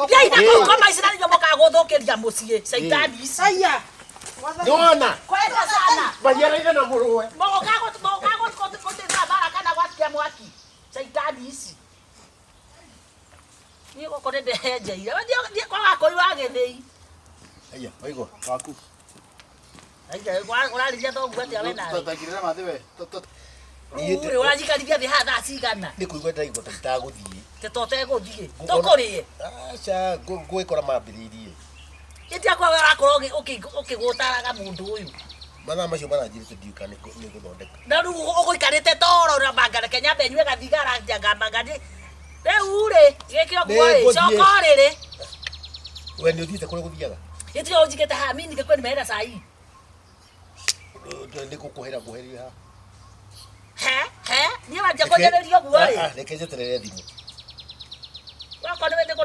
Thiĩ na kũu ngoma ici na nĩguo mokaga gũthũkĩria mũciĩ caitani ici. Aya. Nĩwona? Kwenda sana. Mahianaine na mũrũwe. Mokaga gũtĩra mbara kana gwakia mwaki. Caitani ici. Niĩ gũkũ nĩ ndehenjeire. Thiĩ kwa Wakũi wa Gĩthĩi. Aya, waigua waku. Ũrarĩria thoguo atĩa we nawe? Tangirĩra mathĩ we. Rĩu rĩ, ũranjikarithia thĩ haha thaa cigana? Nĩ kũigua ndĩraigua ta itagũthiĩ. Te to ũtegũthiĩ. Tũkũrĩe. Aca, ngwĩkora mambĩrĩirie. Ĩti akwa we ũrakorwo ũkĩgũtaraga mũndũ ũyũ. Mathaa macio maranjĩrĩte ndiũĩ kana nĩ gũthondeka. Na rĩu ũgũikarĩte toro na banga reke nyambe nyue gathigara njangamba ngani. Rĩu rĩ, gĩkĩ ũguo rĩ, Nĩngũthiĩ. coka ũrĩrĩ. We nĩ ũthiĩte kũrĩa gũthiaga? Gĩtiga ũnjigĩte haha, mimi ningekuwa nimeenda saa hii. Nĩ gũkũhera ngũherie haha. He, he, niĩ wanjia kũnjarĩria ũguo rĩ. Ah, ah, reke njeterere thimũ. Wakwa nĩ nĩ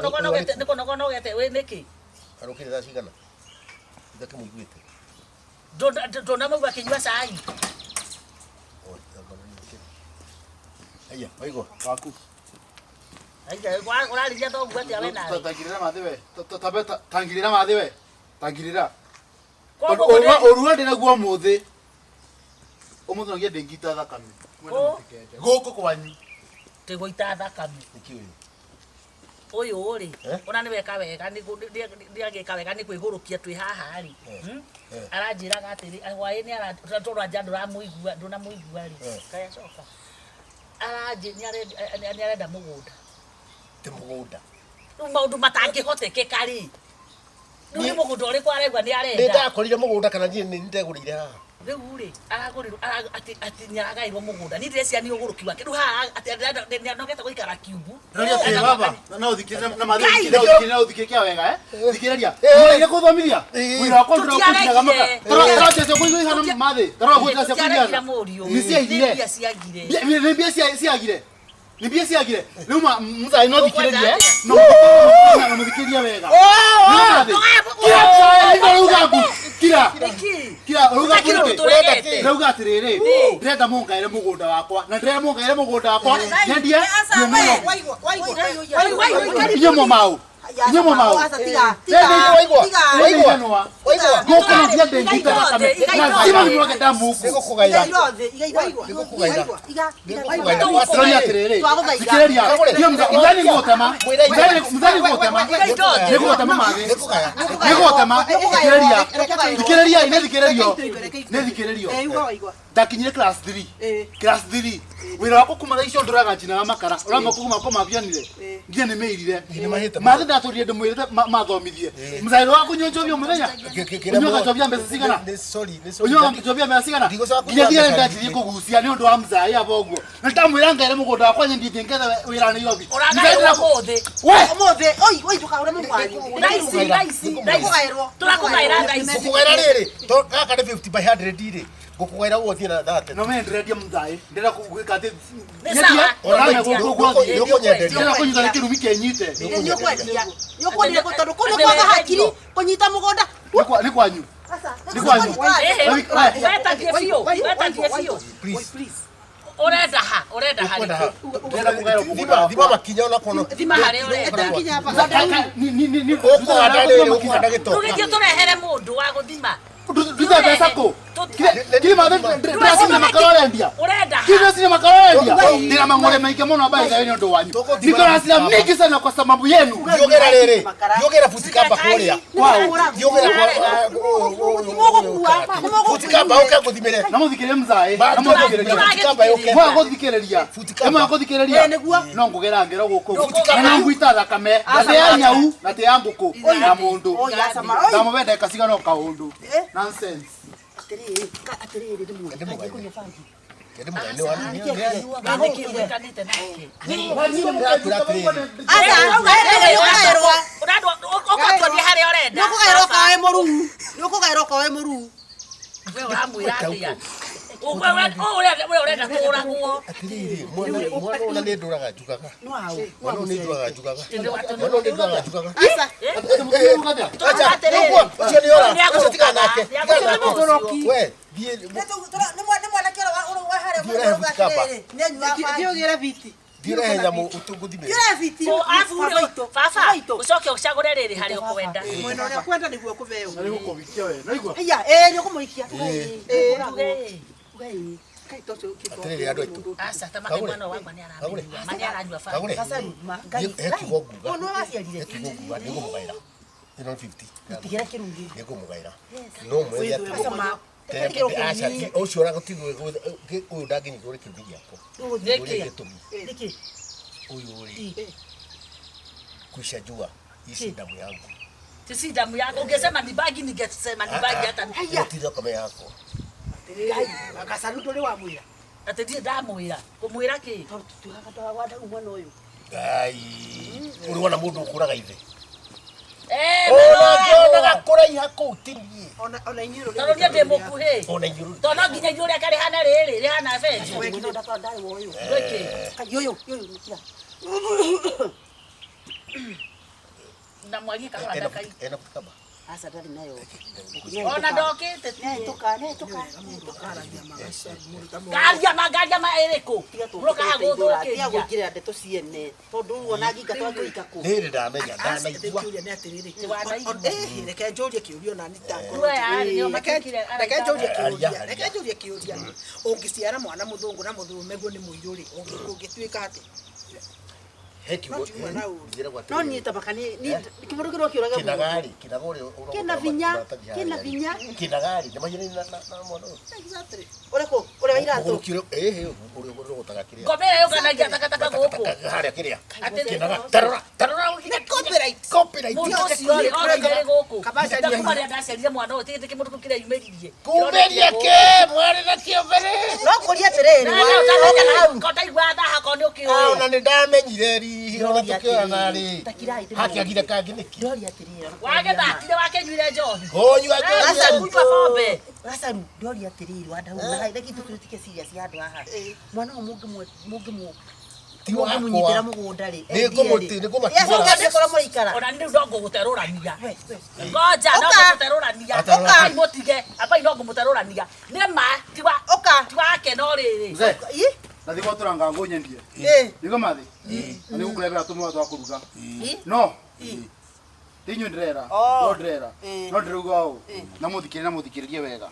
kũnogona ũgete wĩ nĩkĩ? Arũkĩre thaa cigana? Ndakĩmũiguĩte. Ndũnamũigua akĩnyua cai. Oi, anga nĩ ũkĩre. Aya, waigua Waku. Ũrarĩria thoguo atĩa we nawe? Tangirĩra mathĩ we. Tangirĩra mathĩ we. Tangirĩra. Koguo kũrĩ- Ũruga ndĩnaguo ũmũthĩ. Ũmũthĩ no nginya ndĩngita thakame. Mwende Kũ? mũtikende. Gũkũ kwanyu. Tũgũita thakame. Nĩkĩ ũyũ? Ũyũ rĩ, Eh? ona nĩ weka wega nĩ agĩka wega nĩ kwĩgũrũkia twĩ haha rĩ. Eh. Hmm? Eh. Aranjĩraga atĩrĩ, hwaĩ-inĩ tondũ ndũramũigua ndũnamũigua rĩ. Eh. Kaĩ acoka. Aranjĩ nĩ arenda mũgũnda. Ti mũgũnda. Rĩu maũndũ matangĩhotekeka rĩ. Rĩu nĩ mũgũnda ũrĩkũ araigua nĩ Nĩ arenda. ndakorire mũgũnda kana niĩ nĩ ndegũrĩire haha. Rĩu rĩ, aragũrĩrwo atĩ atĩ nĩ aragaĩrwo mũgũnda. Niĩ ndĩreciria nĩ ũgũrũki wake. Rĩu haha atĩ nĩ anogete gũikara kiumbu. Rĩrĩa atĩ baba, no ũthikĩrĩrie na mathĩ Ngai! no ũthikĩrĩrie no ũthikĩrĩrie kĩa wega eh. Thikĩrĩria. Eh. Mũraire kũthomithia. Eh. Wĩra wakwa ndũra kũnjinaga maka. Tũtiaregire. Tarora tarora cia kũigua ihana mathĩ. Tarora gwĩta cia Tũtiaregire kũigua. mũriũ. Nĩ ciaigire. Nĩ mbia ciagire. Nĩ mbia ciagire. Nĩ mbia ciagire. Rĩu ma mũthai no thikĩrĩrie. Ũkwenda No mũthikĩrĩrie na mũthikĩrĩrie wega. Nĩ mathĩ. Kira cai rauga ngu. Kira. Nĩkĩ? Kira rauga Gũtakĩrĩ ũndũ ngu. tũregete. Ndĩrauga atĩrĩrĩ, ndĩrenda mũngaĩre mũgũnda wakwa na ndĩrenda mũngaĩre mũgũnda wakwa nyendie Aca we, waigua, waigua. inyuĩ mwamau inyuĩ mwamau Aca tiga, Waigua? tiga. Waigua? Waigua? gũkũ no nginya ndĩngita thakame lazima nimwage damu huku Nĩ gũkũgaĩra. Iga irothe, iga irothe. Nĩgũkũgaĩra. Iga, iga, Nĩgũkũgaĩra. ndĩroria atĩrĩrĩ Twagũthaitha. thikĩrĩria niĩ mũthani ngũgũtema mũthani ngũgũtema Iga nĩ ngũgũtema mathĩ Nĩkũgaya. nĩ ngũgũtema thikĩrĩria thikĩrĩria nĩ thikĩrĩrio nĩ thikĩrĩrio Eh, uga waigua. ndakinyire class 3 Eh. class 3 wĩra wakwa kuma thaa icio ndũraga njinaga makara ũrama kuma kwa mabianire Eh. nginya nĩ mĩirire Nĩ mahĩte mathĩ ndatũrire ndĩmwĩrĩte mathomithie mũcairo waku nyua njobia mũthenya ũnyuaga njobia mbeca cigana Nĩ sorry, nĩ sorry. ũnyuaga njobia mbeca cigana Ndigũcoka nginya kũnyua thigara mbeca ndanjirie kũgucia nĩ ũndũ wa mzai aba ũguo na ndamwĩra ngaire mũgũnda wakwa nyendie ngethe wĩra Nairobi Ũragaĩrwo ũmũthĩ. we Ũmũthĩ, oi, oi, ndũkaũre mũndũ wanyu. Thaa ici, thaa ici, thaa ici. Nĩkũgaĩrwo. Tũrakũgaĩra thaa ici. Ngũkũgaĩra rĩrĩ, to gaka nĩ 50 by 100 rĩ. Ngũkũgaĩra ũguo ũthiĩ na 30. no mene ndĩrendia mzai ndĩrenda gwĩka atĩ Nĩ sawa. nyendie ona gũkũ guothe Nĩũkũnyenderia. ndĩrenda kũnyita nĩ kĩrumi kĩnyite Nĩ ũkwendia. Nĩ ũkwendia tondũ kũu nĩ kwaga hakiri kũnyita mũgũnda. Nĩ kwanyu Aca, Nĩ kwanyu. Ehe, We- wetagie biũ, wetagie biũ. Please. Ũrenda ha? Ũrenda ha Ũkwenda rĩ? ha? Ndĩrenda kũgaĩrwo mũgũnda Thima wakwa. thima makinya ona kono. Thima harĩa ũrenda. Ũkũhanda rĩrĩ, ũkũhanda gĩtoka. Tũgĩthiĩ tũrehere mũndũ wa gũthima. Ndute mbeca kũ? Kiri mathĩ ndĩracinya makara ũrendia. Ũrenda ha? Kiri ndĩracinya makara ũrendia. Ndĩna mang'ore maingĩ mũno mbaitha nĩ ũndũ wanyu. Tũgũthima Niko na hasira mingi sana kwa sababu yenu. Thiogera rĩrĩ. Thiogera futi kamba kũrĩa. Thiogera futi kamba ũke ngũthimĩre. Na mũthikĩrĩrie mzaĩ. Ba- Na mũthikĩrĩrie. Futi kamba yũke. Mwaga gũthikĩrĩria. Futi kamba. Mwaga gũthikĩrĩria. Eh, nĩguo. No ngũgera ngero gũkũ. Futi kamba. Na ngwita thakame. Na ti ya nyau na ti ya ngũkũ ya mũndũ. Oi, aca ma- oi. Ndamũbe ndagĩka cigana o kaũndũ. Eh. Nonsense. Atĩrĩrĩ, atĩrĩrĩ, ndĩmwĩre. Ndĩmũgaĩre. Kanjie kũnyua bangi. Ndĩmũgaĩre, nĩ wa- Nĩkĩ wĩkanĩte nake? Ndĩrakwĩra atĩrĩrĩ. Aca, nĩ ũkũgaĩrwo. Ũrendwo ũgatuonia harĩa ũrenda. Nĩ ũkũgaĩrwo okorwo wĩ mũruu. Nĩ ũkũgaĩrwo okorwo wĩ mũruu. We ũramwĩra atĩa? We ũrenda tũragwo. Atĩrĩrĩ, mwana mwana ũyũ na nĩ ndũraga njugaga. Mwana ũyũ nĩ ndũraga njugaga. Nĩ Mwana ũyũ nĩ ndũraga njugaga. Aca, Acha, Atĩrĩrĩ. ũguo, ũcio nĩ ora, ũcio tigana nake, tigana nake. Mũgũrũki. We, thiĩ nĩ mwanake ũrĩa wa harĩa Thiĩ ũrehe ũrauga futi kamba. atĩrĩrĩ, nĩ anyuaga bangi. Thiĩ ũgĩre viti. Ndirehe nyamũ ũtũngũthimĩre. Kĩrebiti. O, arabu rĩ, baba ũcoke ũcagũre rĩrĩ harĩa ũkwenda. Mwena ũrĩa kwenda nĩguo kũbeo. Na nĩgũkũhikia we. Naigua? Haiya, ĩĩ nĩũkũmũhikia. Tuge, Uge ĩĩ. Atĩrĩrĩ andũ aitũ. aca ta make Kagũre. mwana wakwa nĩ Kagũre. aramenyua ma nĩ aranyua baba. Kagũre. Gacaru, ma, Ngai. He kiugo nguga. Ũyũ nĩwe waciarire. He kiugo nguga nĩngũmũgaĩra. Ĩno nĩ 50. Tigĩra kĩrungi. Nĩngũmũgaĩra. No mwĩre atĩrĩ. Aca ma. Aca ti ũcio ũragũtigwo ũyũ ndangĩnyitwo nĩ kĩrumi gĩakwa. Nĩkĩ? Ũrĩa gĩtũmi. Nĩkĩ? Ũyũ rĩ kuisha jua hii si damu yangu. Ti si damu yako ungesema ni bagi ningesema ni bagi hata Ĩyo ti thakame yakwa. Ngai, gacaru ndũrĩ wamwĩra. atĩ ndirĩ ndamwĩra kũmwĩra kĩ Tondũ tũtuaga ndwagwa mwana ũyũ. Ngai. Ũrĩ wona mũndũ ũkũraga ithe. Eh, Ona ngĩonaga kũraiha kũu ti niĩ. Ona inyuĩ tondũ niĩ ndĩ mũkuhĩ Ona inyuĩ. tondũ no nginya inyuĩ rĩake rĩhana rĩrĩ rĩhana benjũ Ndarĩ wa ũyũ. Gwĩkĩ? Kai ũyũ, ũyũ nĩkĩra. Na mwarie kahora Ena ndakai ena kaba. Aca ndarĩ nayo. Ona ndokĩte Nehĩtũka, nehĩtũka. ngaria ma ngaria ma ĩrĩkũ mũrokaga Tiga gũthũkĩria gũingĩrĩra ndeto ciene. Tondũ rĩu ona nginga twangĩika kũ. Nĩ ndamenya ndanaigua. Kĩũria nĩ atĩrĩrĩ Wanaigua. Reke njũrie kĩũria ona niĩ Tuwe yarĩ, nĩo matuĩkire reke njũrie Aria, kĩũria aria. reke njũrie kĩũria ũngĩciara mwana mũthũngũ na mũthũmeguo nĩ mũirũ rĩ ũngĩtuĩka atĩ He kiugo. No tiuma na ũru. Njĩragwo No atĩrĩrĩ. niĩ tabaka nĩ kĩmũndũ kĩrĩa kĩũraga mũndũ. Kĩnagarĩ, kĩnaga ũrĩa ũrogota Kĩna vinya, maratathi harĩa kĩna rĩ. vinya. Kĩnagarĩ, nĩ mahiũrĩire na mwana ũyũ. Ũrĩkũ? Ũrĩa wa iratũ. Ũgũrũki ũrĩa ĩhĩ ũrĩa ũrogotaga kĩrĩa. Ngombe ĩrĩa yũnganagia takataka gũkũ. Harĩa kĩrĩa. Atĩrĩ. Kĩnaga. Tarora, tarora Nĩ copyright. Copyright. Mũndũ ũcio rĩ okire rĩ gũkũ Kabaca ndakuma rĩrĩa ndaciarire mwana ũyũ tigĩte kĩmũndũ kĩu kĩreyumĩririe Kumĩria kĩ mwarĩ na kĩo mbere. No kũria atĩrĩrĩ, woka hau. kotaigua thaha ko nĩ Ah, ũkĩũĩ ona nĩ ndamenyire ri ona tũkĩonana rĩ. Takirai ndĩmũrie. Hakĩagire kangĩ nĩkĩ? Ndoria atĩrĩrĩ. wagĩthakire wakĩnyuire njohi Kũnyua njohi. Aca kunyua bombe Gacaru, ndoria atĩrĩrĩ wandau na reke tũtike serious handũ haha. Mwana ũyũ mũngĩmwe mũngĩmũ Ti wakwa. mũngĩmũnyitĩra mũgũnda rĩ. Nĩ ngũmũti- nĩ ngũmatigĩra. Acoka ndĩkorwo mũraikara. ona nĩ rĩu no ngũgũterũrania We, we. ngoja no Ũka. ngũgũterũrania Ũka. Ambai mũtige ambai no ngũmũterũrania nĩ ma tiwa Ũka. tiwake no rĩrĩ Mzee, Ĩ? nathi gwatũranga ngũ nyendie. Ĩ. Nĩguo mathi? Na nĩgũkũrehera tũmũra twa kũruga. Ĩ? No. Ti inyuĩ ndĩrera. Oh. No ndĩrera. Ĩ. No ndĩrauga ũũ. Na mũthikĩrĩrie na mũthikĩrĩrie wega.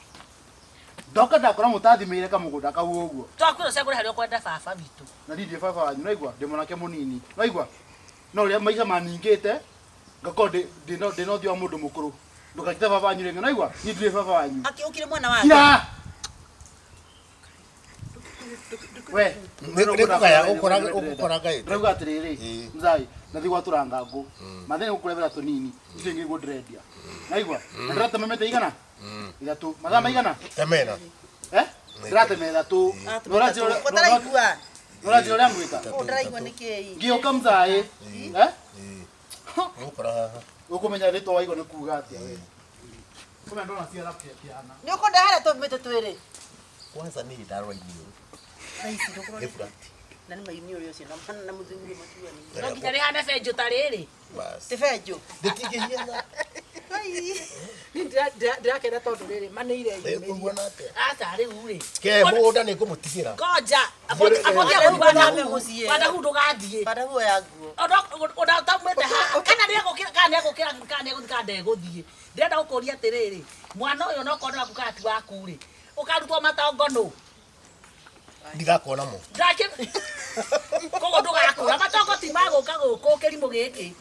Ndoka ndakora mũtathimĩire kamũgũnda kau ũguo. twakwĩra ũcagũre harĩa ũkwenda baba witũ Na niĩ ndirĩ baba wanyu, naigua? Ndĩ mwanake mũnini. Naigua? No ũrĩa maica maningĩte, ngakorwo ndĩ ndĩna ũthiũ wa mũndũ mũkũrũ. Ndũkanjĩte baba wanyu rĩngĩ, naigua? Niĩ ndirĩ baba wanyu. Akĩũkire mwana wake. Kira! We, Nĩ kũgaya ũkũra ngaĩte. ndĩrauga atĩrĩrĩ Ĩĩ. mzai nathi gwatũranga ngũ mathĩ nĩgũkũrehera tũnini icio ingĩ nĩguo ndĩrendia naigua na ndĩratema mĩtĩ igana ithatũ mathaa maigana Temena. eh ndĩratema ithatũ Ũtaraigua. nũranjĩra ũrĩa ngwĩka Ũũ ndĩraigua nĩkĩĩ? ngĩũka mzai eh Ũgũkora haha. ũkũmenya rĩtwa waigua nĩ kuga atĩa we kũmenya ndona ciara kĩana Nĩ ũkũndehera tũmĩtĩ twĩrĩ. Kwanza niĩ ndarora iniũrũ. Thaa ici ndũkũrora. Nĩ flat. Na nĩ mainiũrũ ũcio na mũthuri matuani. no nginya rĩhane benjũ ta rĩrĩ Bas. Ti benjũ. Ndĩtingĩhiana. Niĩ ndĩrakena tondũ rĩrĩ manĩire Ũguona atĩa? aca rĩu rĩ Ke mũgũnda nĩ ngũmũtigĩra. ngoja Ũthambe mũciĩ. wadahu ndũgathiĩ Bada huo ya nguo. ona ũtamwĩte haha kana nĩegũkĩra kana nĩegũkĩra kana nĩegũthiĩ kana ndegũthiĩ ndĩrenda gũkũria atĩrĩrĩ mwana ũyũ onokorwo nĩ waku kana ti waku rĩ ũkarutwo matongo nũ Ndigakorwo namo. ndakĩ koguo ndũgakũra matongo ti magũka gũkũ kĩrimũ gĩkĩ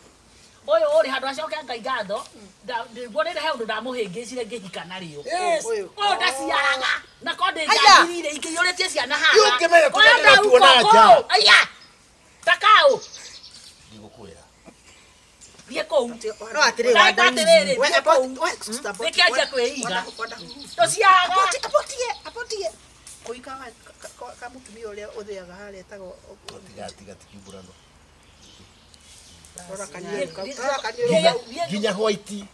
ũyũ ũrĩ handũ acoke ngai ngatho nĩguo nĩ he ũndũ ndamũhĩngĩcire ngĩhika narĩo Ũyũ. ũyũ ndaciaraga na ko Aya. ndĩngĩagirire ingĩiyũrĩtie ciana haha Ĩ ũngĩmenya Ũyũ tũkagera ndauka tuona nja. kũu. Aya takau Ndigũkwĩra. thiĩ kũu No atĩrĩrĩ Ndagĩka wandau. atĩrĩrĩ We, thiĩ about- kũu we, sister, about- Nĩkĩanjia kwĩiga. Tũciaraga. Abotie, abotie. Kũika ka mũtumia ũrĩa ũthĩaga harĩa etagwo Tiga tiga tikiumburano. rora kaniũrũ kau, rora kaniũrũ kau, Nginya white.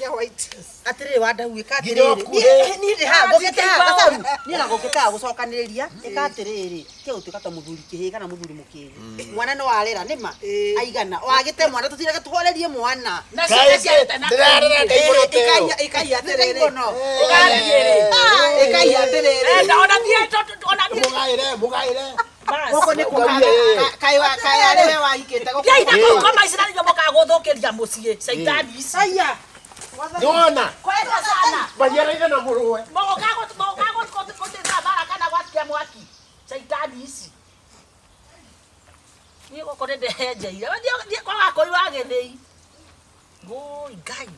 ya white. Atĩrĩrĩ wandau ĩka Nginya atĩrĩrĩ. ũkuhĩ. Niĩ ndĩ haha ngũkĩte haha gacaru. Niĩ na ngũkĩte haha gũcokanĩrĩria ĩka atĩrĩrĩ kĩ gũtuĩka ta mũthuri kĩhĩ kana mũthuri mũkĩgu. Mwana nĩ warera nĩma aigana wagĩte mwana tũtireke tũhorerie mwana. Na ciana ciarĩte na Ndĩrarera ndaigua teo. Ĩkai atĩrĩrĩ. Nĩndĩraigua no. Ũgathiĩ rĩ. Ĩkai atĩrĩrĩ. Enda ona thiĩ ona thiĩ Mũgaĩre, mũgaĩre. Gũkũ nĩ kaya arĩ we wahikĩte gũkũ. Thiĩ na kũu ngoma ici na nĩguo mũkaga gũthũkĩria mũciĩ. Caitani ici. Aya. Nĩwona? Kwenda sana. Maciaraine na mũrũwe. Mũgũka gũtĩra mbara kana gwakia mwaki. Caitani ici. Niĩ gũkũ nĩ ndehenjeire. Thiĩ kwa Wakũri wa Gĩthĩi. Ngũi Ngai.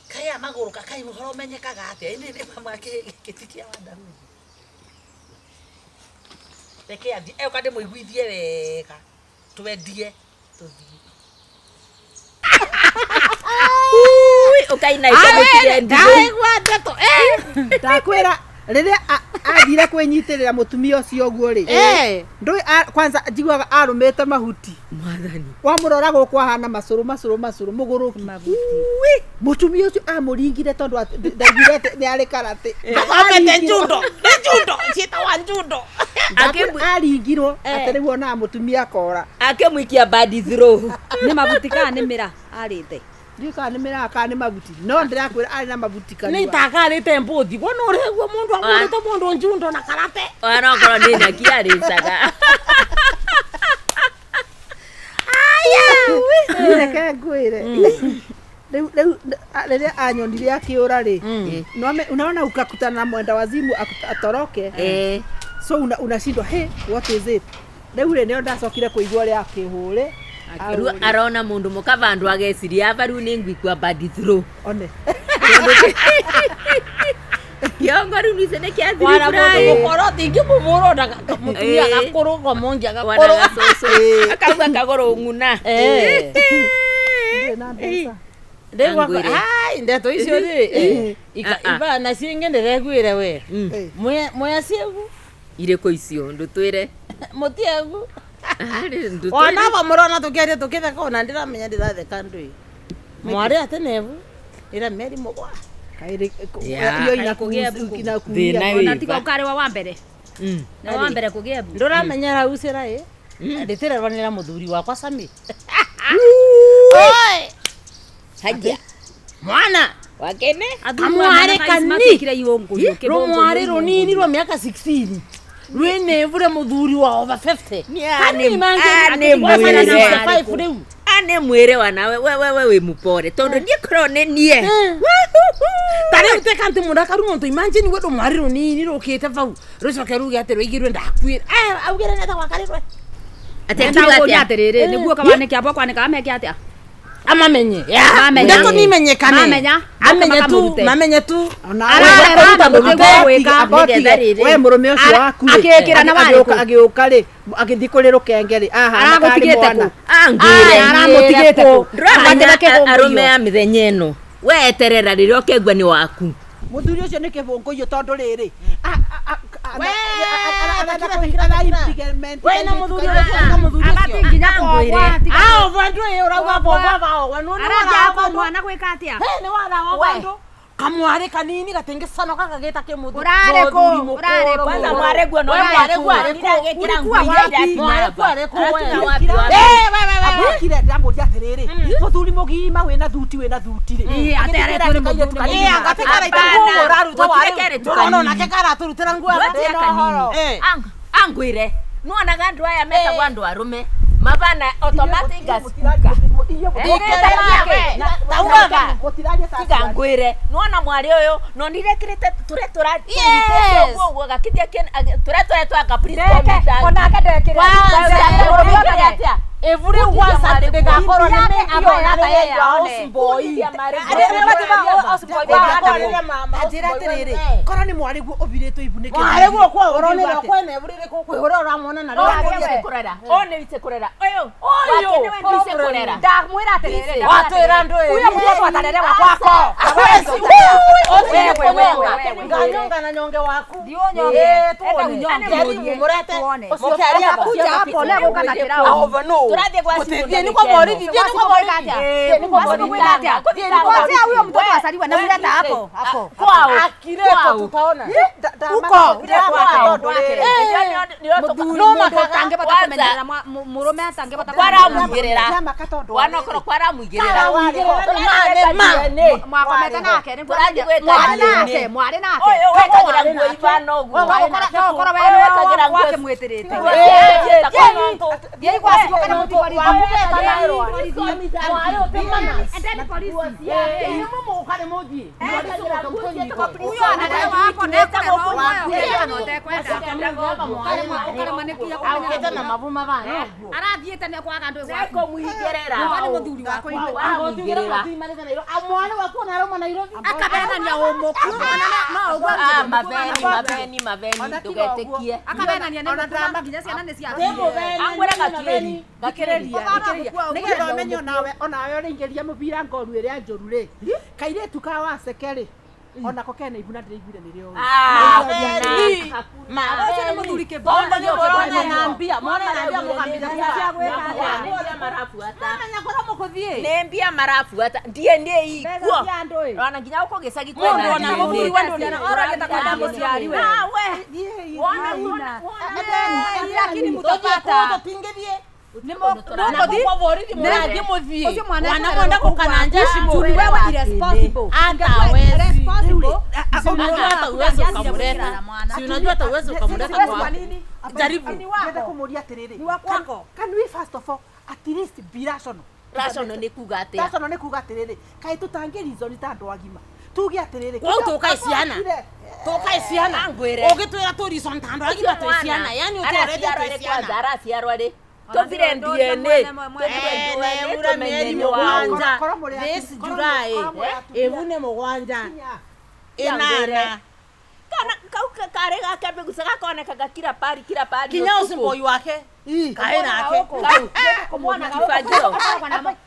Kaya magũrũ kakai ũhoro ũmenyekaga atĩa? Ĩĩ nĩ mama gĩkĩ kĩa Wandahuru. Reke athiĩ eũka ndĩmũiguithie wega. Twendie tũthiĩ. Ukaina ikamukirie Ndaigua ndeto. Ndakwĩra rĩrĩa athire kwĩnyitĩrĩra mũtumia ũcio ũguo rĩ. Ndũĩ kwanza njiguaga arũmĩte mahuti. Mwathani. Wamũrora gũkũ ahana macũrũ macũrũ macũrũ mũgũrũki. Mũtumia ũcio amũringire tondũ ndaiguire atĩ nĩ arĩ karate. Athomete njundo. Nĩ njundo. Ciĩtagwa njundo. Aringirwo atĩ rĩu onaga mũtumia akora. Akĩmũikia badi throw. Nĩ mabuti kana nĩ mĩra arĩte. Ndiũĩ kana nĩ mĩraa kana nĩ mabuti. No ndĩrakwĩra arĩ na mabuti kanua. Nĩ itakarĩte mbũthi. Wona ũrĩa mũndũ ahũrĩte mũndũ njundo na karate. Ona okorwo nĩ nyaki arĩcaga. Reke ngwĩre. Rĩu rĩrĩa anyonire akĩũra rĩ, unaona ukakutana na mwenda wazimu atoroke. So unashindwa, hey, what is it? Rĩu rĩ nĩo ndacokire kũigua ũrĩa akĩhũre. Rĩu arona mũndũ mũka vandũ ageciria ava rĩu nĩ ngũikua badi throw. One. Kĩongo rĩu nĩcio nĩ kĩa Wara thiri mũndũ fry. mũkoro tingĩmũbũra ona mũtumia gakũrũ ngomongia Wana gakũrũ. gacũcũ. Akauga kagũrũ ng'una. Ndirĩ na mbeca. Ndĩgwa hai ndeto icio rĩ ibana ciĩngĩ ndĩreguĩre we. Mwea ciegu. Irĩkũ icio ndũtwĩre. Mũtiegu. Ndũtwĩre. Ona ba mũrona tũkĩaria tũkĩtheka ona ndĩramenya ndĩratheka ndũĩ. Mwarĩ atĩ nebu ĩra meri mũgwa. Iyo inakuumia. Thĩna Ona wĩ tiga va. ũkarĩ wa mbere. Nĩ wa mbere kũgĩa mbu. Ndũramenya raucĩra ĩ. Ndĩtĩrerwanĩra mũthuri wakwa Sami. Hajia. Mwana. Wakene. Kamwarĩ kanini. Rũmwarĩ Rũmwarĩ rũnini rwa mĩaka 16. Rwĩnevure mũthuri wa over 50. Nĩ mwĩre. Rĩu. Ane mwĩre wana we we we wĩ mũpore tondũ niĩ korwo nĩ niĩ. Ta rĩu teka ntĩ mũrakaru mũntũ imagine we rũmwarĩ rũnini rũkĩte vau rũcoke ruge atĩ rũigirwe ndakuĩre. Augire nĩ etagwo akarĩrwe. Atĩ akiuga atĩa? Atĩrĩrĩ nĩguo kawanĩke abo kwanĩka ameke atĩa? Amamenye. Mamenya. Ndeto nimenyekane. Mamenya. Amenye tu, mamenye tu. We mũrũme ũcio waku rĩ, Akĩĩkĩra na warĩ kũ? agĩũka rĩ, agĩthiĩ kũrĩ rũkenge rĩ, ahana karĩ Aragũtigĩte mwana. kũ? Angwĩre. Aramũtigĩte kũ? Ndũramenya arũme a mĩthenya ĩno. We eterera rĩrĩa ũkegua nĩ waku. Mũthuri ũcio nĩ kĩbũngũyũ tondũ rĩrĩ We na mũthuri ũcio na mũthuri ũcio. Nginya kogwa. Ah, vandu ĩ ũrauga bobwa bao. Nĩ Arajia kwa mwana gwĩka atĩa? Nĩ warawa vandu. Kamwarĩ kanini gatingĩcanoka gagĩta kĩmũthuri. Ũrarĩ kũ? Ũrarĩ kũ? Kwanza mware guo no We mware guo arĩ kũ? Ndĩragĩkĩra nguo Ulikuwa iria wapi? irakinya Mware hapa. guo arĩ kũ we? Arakinya wapi wapi? Ambokire ndamũria atĩrĩrĩ, mũthuri mũgima wĩna thuti wĩna thuti rĩ. Ĩ, atĩ aretwo nĩ mũthuri Ĩ, anga ti karaita Hapana. nguo ũraruta Gũtirĩ warĩ. kerĩ Ndũrona tũkanini. onake karatũrutĩra nguo Ndwatia kanini. Angwĩre. Nĩwonaga andũ aya metagwo andũ arũme. Mabana automatic gas cooker. Taugaga. Tiga ngwĩre. Nĩwona mwarĩ ũyũ nonire ekĩrĩte tũrĩa tũranyitĩte ũguo ũguo gakithia tũrĩa tũrĩa twa Caprice Onake ndekĩrĩte. Ibu rĩu kwanza ndĩgakorwo nĩ mĩthio ya houseboy. Njĩra atĩrĩrĩ, korwo nĩ mwarĩ guo ũbirĩtwo ibu nĩ Mwarĩ guo kwa ũronera kwene ibu rĩrĩkũ kwĩhũra ũramwona na rĩu. Kũrera. Ũyũ nĩ wice kũrera. Ũyũ. Wake nĩwe ndice kũrera. Ndamwĩra atĩrĩrĩ. Watwĩra ndũĩ. Huyo mtoto atalelewa kwako. Nganyonga na nyonge waku. Ndiũnyonge. Enda unyonge. Mũrete. Tuone. Mũkĩaria Kuja hapo leo gũka na kĩraũ. Over no. Tũrathiĩ gwa Gũthiĩ nĩ kwa morithi, thiĩ nĩ kwa morithi. Ngojea huyo mtoto asaliwe na mleta hapo hapo. Kwao. Akireko tutaona. Huko No makaga angepata kumenyerera murume atangepata Kwaramwigirira. Wanokorwo kwaramwigirira. mwakomete nake nĩ Tũrathiĩ gwĩka mwarĩ DNA. nake mwarĩ nake Ũyũ wekagĩra nguo ibana ũguo. no ũkorwo we Ũyũ nĩwe wekagĩra nguo wake mwĩtĩrĩte Nguo cia- thiĩi gwa cibũ kana huyo analewa hapo nekorerwo ũyũ kana ũtekwenda ũkaremwo nĩ kinya Aukite na mabu mabana ũguo. arathiĩte nĩ kwaga andũ Ekũmũigĩrĩra. nĩ mũthuri wakwa Waramũigĩrĩra. Mwana waku ona aroma Nairobi. akabenania ũmũku ona no ũguo Ah, mabeni mabeni mabeni ndũgetĩkie. akabenania nĩ mũku na nginya ciana nĩ ciake Angwĩra gakĩri. Thikĩrĩria, Ũkona thikĩrĩria. gũkua ũguo. Nĩgetha ũmenye onawe onawe ũrĩingĩria mũbira ngoru ĩrĩa njũru rĩ kairĩtu ka waceke rĩ onako kena ibu na ndĩraiguire nĩrĩo Ah, Mabeni. ũcio nĩ mũthuri kĩboko Mwana naambia, mwana naambia mukambia. Nĩ marabuata. Menya kũrĩa mũkũthiĩ. Nĩ mbia marabuata. DNA ikuo. Mbeca cia andũ ĩ. Ona nginya gũkũ gĩcagi Mũndũ kwĩna ona DNA. mũthuri wa ndũrĩ. Oragĩta kwenda mũciari we. Ah, we. Wona, wona, wona. Lakini mutapata. Tũtingĩthiĩ. Mũgũthiĩ? Kwa borithi mũrathiĩ mũthiĩ. Ũcio mwana Wana mwenda gũkana njeshi Juu ni wewe irresponsible. Hata wezi. Irresponsible. Si unajua hata uwezo ukamleta. Si unajua hata uwezo ukamleta Siwezi kwa kwako. nini? Jaribu. Ndĩrenda kũmũria atĩrĩrĩ Ni wa kwako. can we first of all at least be rational Rational nĩ kuga atĩa? rational nĩ kuga atĩrĩrĩ kaĩ tũtangĩ reason ta andũ agima tuge atĩrĩrĩ Kwau tũkae ciana. Tũkae ciana. Angwĩre. Ũgĩtwĩra tũ reason ta andũ agima twĩ ciana. Yani ũtwarĩte Araciarwo twĩ rĩ kwanza, ciana. araciarwo rĩ? Tũthire DNA. Tũthire DNA tũmenye nĩ waũ. Mũgwanja. Korwo mũrĩ atu- This korwo July. korwo mũrĩ atumia. Ĩvu nĩ mũgwanja. Kinya. Ĩnana. Kana kau karĩ gake mbĩguca gakonekaga kila pari kila pari. Kinya ũtukũ. ũcio boy wake. Kaĩ nake. Kau. Kibagio.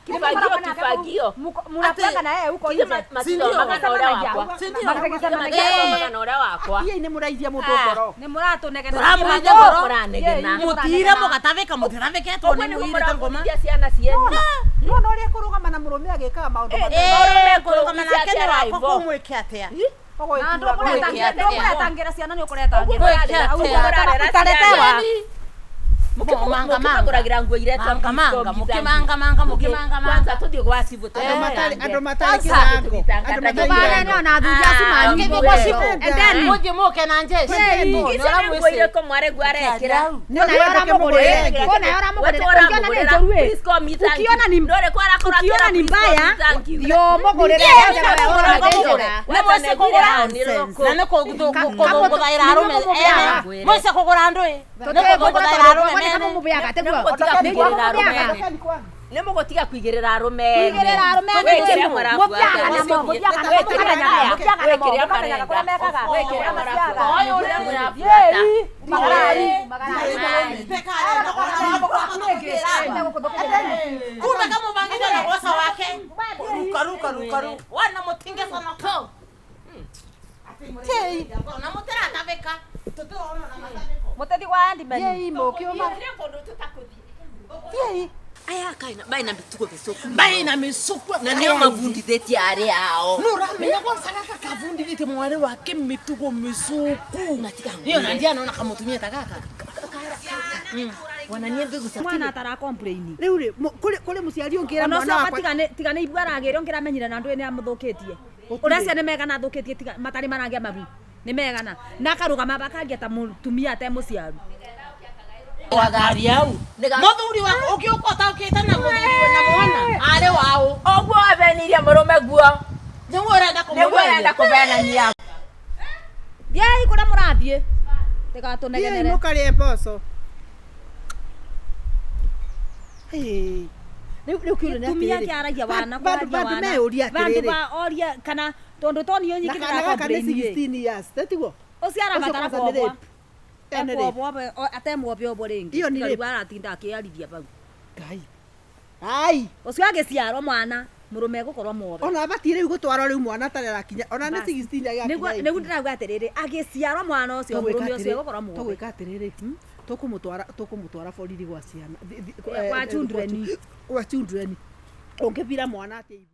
Kibagio kibagio. Mnapanga na yeye huko Tiga nje. matithomaga na ũrĩa wakwa. Sindio? Matithomaga na ũrĩa wakwa. Iye nĩ mũraithia mũndũ ngoro Nĩ mũratũnegena. Tũramũithia ngoro. Mũranegena. Mũtire mũgatavĩka mũtitavĩkĩtwo Ũguo nĩ nĩguo mũirĩte ngoma. mũrabundithia ciana cienyu. nĩwona ũrĩa kũrũgama na mũrũme agĩkaga maũndũ Eh, kũrũgama nake nĩ wakwa kũmwĩke atĩa? Na Mwĩke atĩa? ndũkũretangira ciana nĩ ũkũretangira. Mwĩke atĩa? Utaretewa. Manga, manga. Mũkĩmagũragĩra nguo iretwo Manga, manga, mũkĩmanga, manga, mũkĩmanga, manga. Kwanza tũthiĩ gwa cibũ Andũ matarĩ andũ matarĩ kĩrango andũ matarĩ Tũbagane kĩrango ona athuri acu manyu. Ũngĩthiĩ gwa cibũ. Endeni. Mũthiĩ mũke na njeshi. Icio nĩ nguo irĩkũ mwarĩ nguo arekĩra? Nayo ũramũgũrĩra. Ko nayo ũramũgũrĩra. Ũngĩona nĩ njũru ĩ. Ukiona ni ukiona ni mbaya yo mũgũrĩre Nĩ mwĩcĩ kũgũra na nĩ kũgũthaĩra arũme ene mwĩcĩ kũgũra andũ ĩ nĩ kũgũthaĩra arũme mene Nĩ mũgũtiga kũigĩrĩra arũme Kũigĩrĩra arũme Wĩ kĩrĩa ene. mũrabuata. Mũthiaga namo, mũthiaga namo, Wĩ kĩrĩa mũkamenyaga, mũthiaga Wĩ namo, kĩrĩa mũkamenyaga kũrĩa mekaga. Wĩ kĩrĩa mũrabuata. Ũyũ ũrĩa mũrabuata. Magarari, magarari. Kumbe kama ubangije na kosa wake ruka ruka ruka ruka wana mutinge sana to tei na mutera ataveka tutirona na mataveko Mũtethi wa Andy Meni. Thiĩi mũkĩũma thiĩi Aya kaina baina mitugo mĩcuku. baina misuku Na nĩo mabundithĩtie arĩa ao. nuramenya kwanza gaka kavundithĩtie mwarĩ wake mĩtugo mĩcuku Na tiga niyo na ndia naona kamutumia ta gaka Wanania mbĩguca. Mwana atara complain. rĩu rĩ kũrĩ mũciari ũngĩra Ona mwana ũcio wakwa tiga nĩ tiga nĩ ibu aragĩra ũngĩramenyire na ndũĩ nĩ amũthũkĩtie. Ũrĩa ciana megana athũkĩtie tiga matarĩ maragĩa mabu. Nĩ megana. Na akarũgama bakangia ta mũtumia ate mũciaru. wagari au muthuri waku ukiuka utaukite na muthuri na mwana ari wao Ũguo wabenirie mũrũme guo. niguo urenda Nĩguo ũrenda kũbenania. Thiĩi kũrĩa mũrathiĩ. thiĩi Tigatũnegenere. mũkarĩe mboco Hĩ. Rĩu rĩu kĩũria nĩ Tumia atĩrĩrĩ, kĩaragia wana bandu kwaragia bandu wana. meyũria Bandu atĩrĩrĩ ba oria kana tondu to niyo na nyingĩ kana gaka nĩ 16 years tiguo Ũcio Ũcio arabatara kwanza nĩ kuohwo. rape. Ĩyo nĩ rape. Ekuohwo atemwobe obwo rĩngĩ. Iyo nĩ Tiga rape. rĩu aratinda akĩarithia bau. Ngai ai Ũcio agĩciarwo mwana mũrũme egũkorwo mwobe. ona abatiĩ rĩu gũtwarwo rĩu mwana atarĩ arakinya ona nĩ Basi. 16 agĩakinya Nĩguo nĩguo ndĩrauga atĩrĩrĩ agĩciarwo mwana ũcio mũrũme ũcio egũkorwo mwobe. tũgwĩka atĩrĩrĩ tũkũmũtwara borithi gwa ciana Kwa children. kwa children Ũngĩbira mwana atĩa ibu?